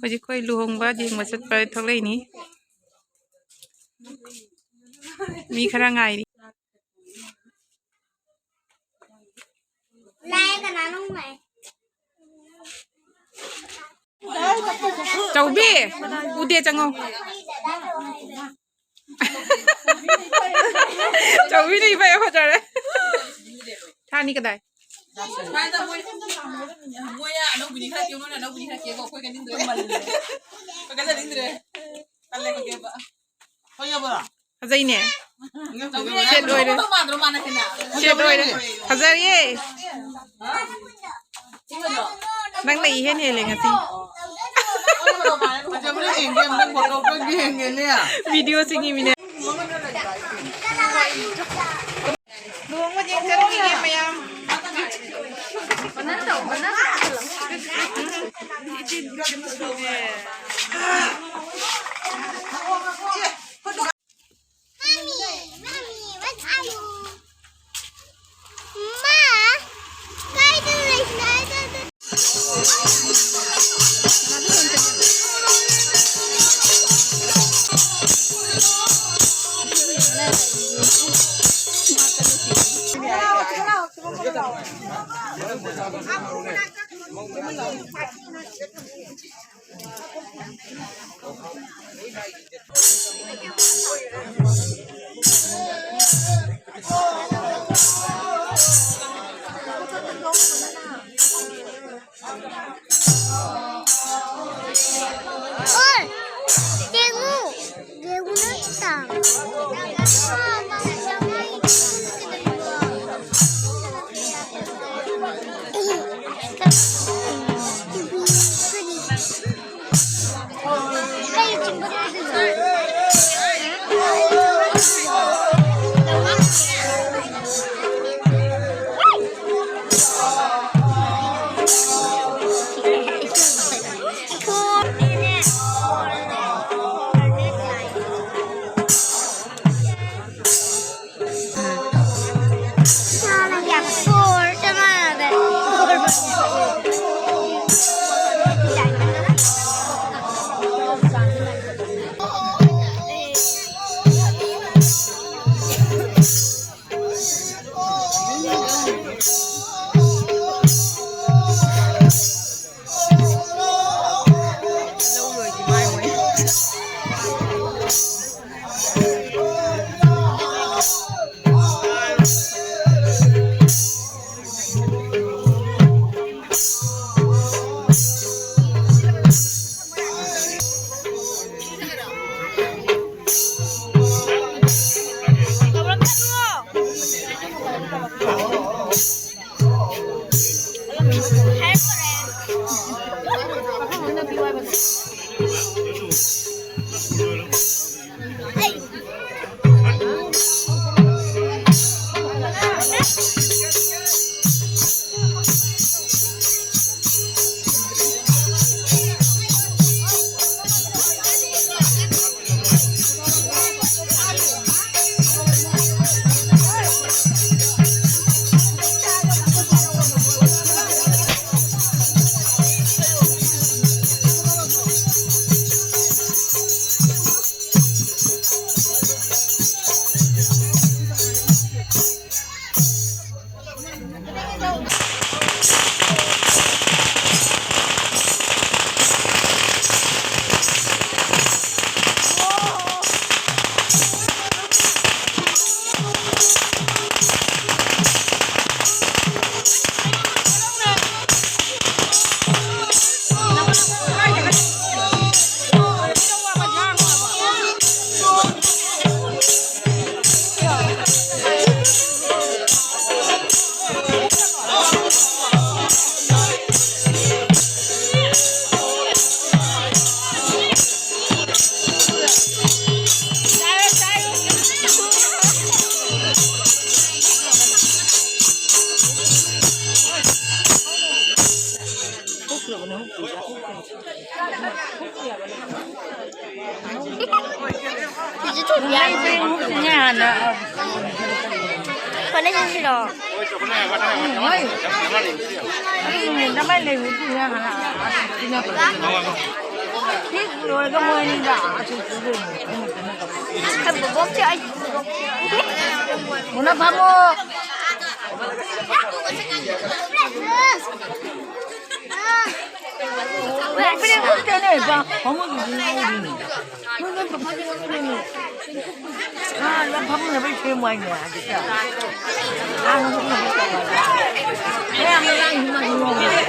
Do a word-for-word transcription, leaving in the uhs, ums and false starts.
ꯍꯧꯖꯤꯛ ꯑꯩꯈꯣꯏ ꯂꯨꯍꯣꯡꯕ ꯌꯦꯡꯕ ꯆꯠꯄ ꯊꯣꯛꯂꯛꯏꯅꯤ꯫ ꯃꯤ ꯈꯔ ꯉꯥꯏꯔꯤ꯫ ꯆꯧꯕꯤ, ꯎꯗꯦ, ꯆꯪꯉꯣ꯫ ꯆꯧꯕꯤꯅ ꯏꯕ ꯌꯥꯝ ꯐꯖꯔꯦ꯫ ꯊꯥꯅꯤ ꯀꯗꯥꯏ? ꯃꯣꯏ, ꯃꯣꯏ ꯑꯅꯧꯕꯤꯅꯤ ꯈꯔ ꯀꯦ, ꯃꯣꯏꯅ ꯑꯅꯧꯕꯤꯅꯤ ꯈꯔ ꯀꯦꯀꯣ, ꯑꯩꯈꯣꯏ ꯀꯟꯅꯤꯡꯗ꯭ꯔꯦ, ꯃꯜꯂꯦ꯫ ꯑꯩꯈꯣꯏ ꯀꯟꯅꯅꯤꯡꯗ꯭ꯔꯦ꯫ ꯇꯜꯂꯦ, ꯀꯦꯕ꯫ ꯐꯖꯩꯅꯦ꯫ ꯁꯦꯠ ꯂꯣꯏꯔꯦ꯫ ꯁꯦꯠ ꯂꯣꯏꯔꯦ꯫ ꯐꯖꯔꯤꯌꯦ꯫ ꯅꯪꯅ ꯏꯍꯦꯟ ꯍꯦꯜꯂꯦ ꯉꯁꯤ꯫ ꯚꯤꯗꯤꯑꯣꯁꯤꯡꯒꯤ ꯃꯤꯅꯦ꯫ ꯂꯨꯍꯣꯡꯕ ꯌꯦꯡ ꯆꯠꯂꯨꯈꯤꯒꯦ ꯃꯌꯥꯝ꯫ Mommy, mommy, what are you? Ma, काय करायचं? Oi! Tengo, tengo una ꯐꯣꯟꯗꯩ ꯆꯠꯁꯤꯔꯣ? ꯎꯝ, ꯍꯣꯏ꯫ ꯎꯝ, ꯅꯃꯥꯏ ꯂꯩꯕꯗꯨꯅ ꯍꯥꯟꯅ ꯁꯤ ꯂꯣꯏꯔꯒ ꯃꯣꯏ ꯑꯅꯤꯗ ꯑꯁꯤ ꯄꯨꯗꯣꯏꯅꯦ꯫ ꯑꯩꯅ ꯀꯩꯅꯣ ꯇꯧꯕ꯫ ꯑꯩꯈꯣꯏ ꯕꯣꯕꯣꯛꯁꯦ ꯑꯩ ꯃꯨꯟꯅ ꯐꯝꯃꯣ꯫ ꯐꯃꯨꯡꯗꯨꯗꯤ ꯉꯥꯏꯔꯤꯅꯦ꯫ ꯅꯣꯏ ꯅꯣꯏ ꯄꯄꯥꯗꯤ ꯉꯥꯏꯔꯤꯅꯦ꯫ ꯉꯥ ꯐꯃꯨꯡꯅꯕꯩ ꯁꯦꯝꯃꯨ ꯍꯥꯏꯅꯦ ꯍꯧꯖꯤꯛꯇ꯫ ꯉꯥ ꯐꯃꯨꯡꯅꯕꯩ ꯇꯧ ꯍꯥꯏꯅꯦ꯫ ꯃꯌꯥꯝꯅ ꯉꯥꯡꯉꯤ ꯃꯥꯒꯤ ꯃꯑꯣꯡꯗꯣ꯫